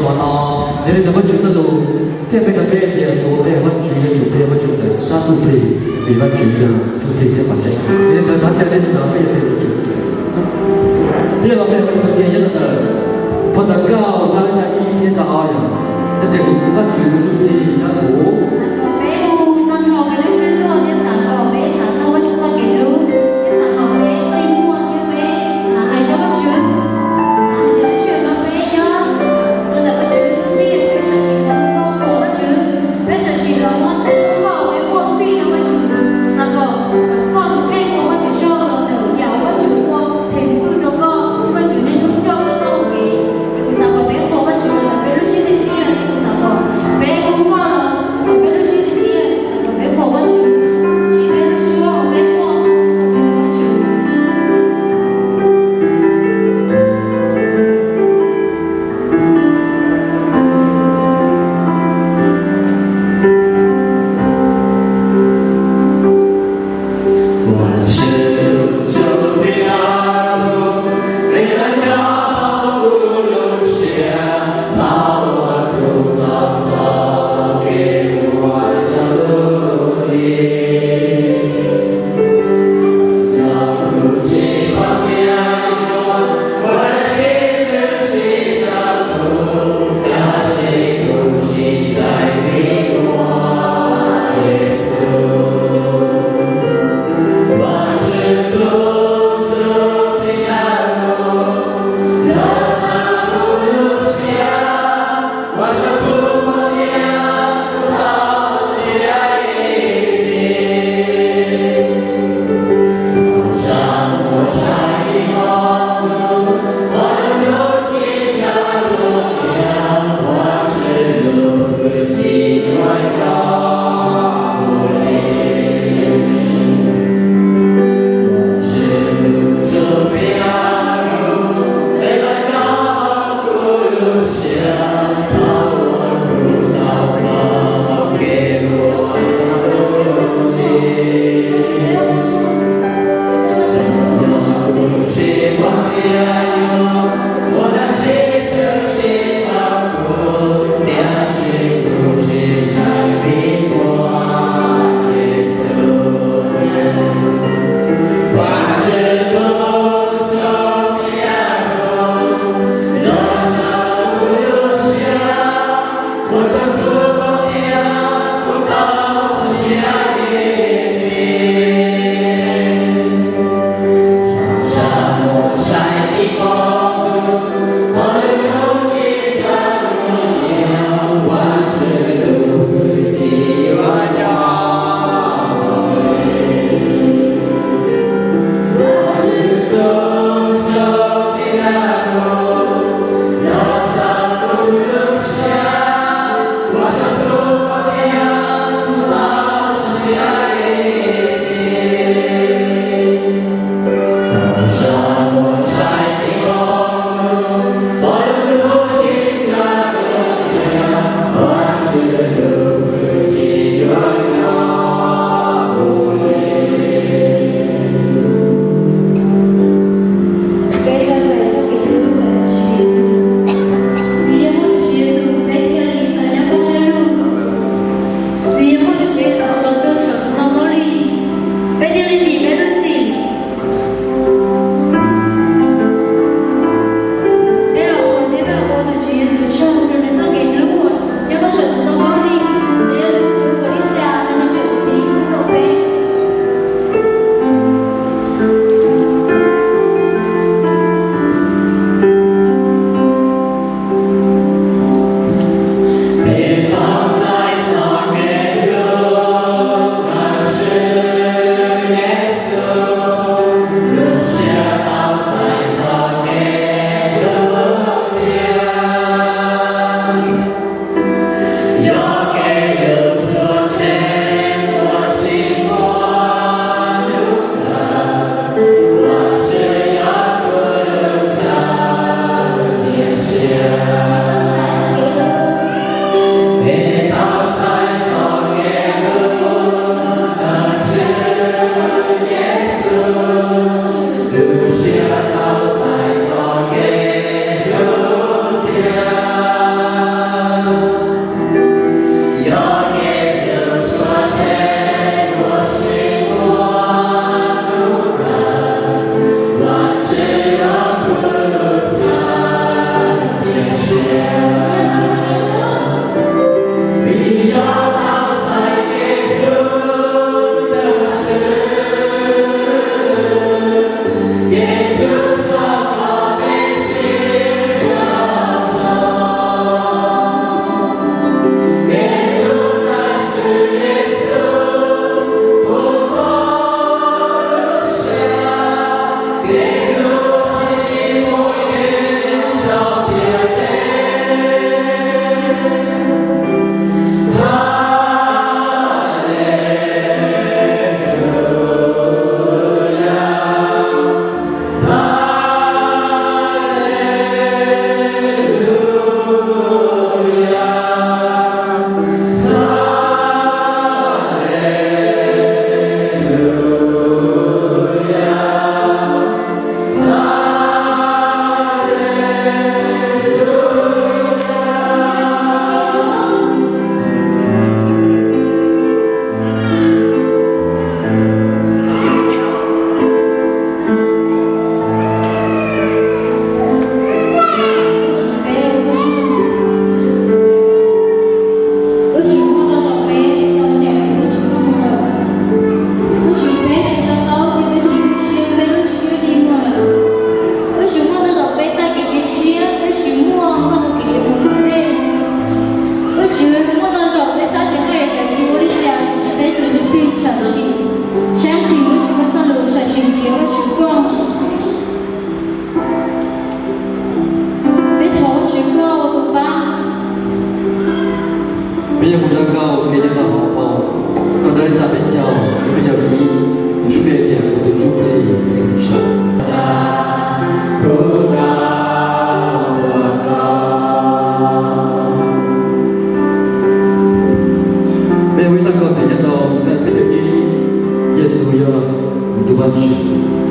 Qhov no, yog li ntawd Vajtswv txoj lus thiaj qhia rau peb tias tus uas peb yog Vajtswv yuav tsum peb yog Vajtswv ntawm sab ntsuj plig, vim Vajtswv yog ntsuj plig thiab qhov tseeb. Yog li ntawd thov caw nej sawv daws peb yuav tsum, peb yuav los qhia Vajtswv tias nyob rau ntawm phau Ntawv Nkauj tshooj ib thiab tshooj ob yog, yog tias kuv Vajtswv tus ntsuj plig yog kuv. Peb hu tag nrho peb lub siab tuaj thiab xav kom peb xav txog Vajtswv txoj kev hlub, thiab xav kom peb qi muag thiab peb hais rau Vajtswv. Hais tias lub sij hawm no peb nyob rau ntawm Vajtswv lub xub ntiag, peb sawv tsees los hu nkauj qhuas Vajtswv, peb sawv tsees los muab tes tshooj nkauj peb muab fij rau Vajtswv, xav kom koj tus kheej ua Vajtswv tsaug los ntawm yam uas Vajtswv ua pheem hwj rau koj, Vajtswv niaj hnub coj koj txoj hau kev. Kuv xav kom peb qhuas Vajtswv los ntawm peb lub siab tiag tiag, kuv xav kom peb hu nkauj los ntawm peb lub siab tiag tiag, kuv xav kom peb qhuas Vajtswv, siv peb lub suab uas peb muaj rau peb tus Vajtswv. Peb los qhuas thiab peb los ua tus Tswv Yexus tsaug rau nws txoj kev hlub uas nyob rau saum tus ntoo khaub lig, txawm yog nws khwv npaum li cas los nws tseem tiv hlub rau peb. Yog kuv zaj nkauj kev coj tau hauv paus, koj dawb txaj peb caug, peb caug ib, ib peb tias kuv tus ntsuj plig es kuv sawv. Peb ua ib zaj nkauj tseem nyob rau nqe peb caug ib, Yexus yog kuv tus Vajtswv.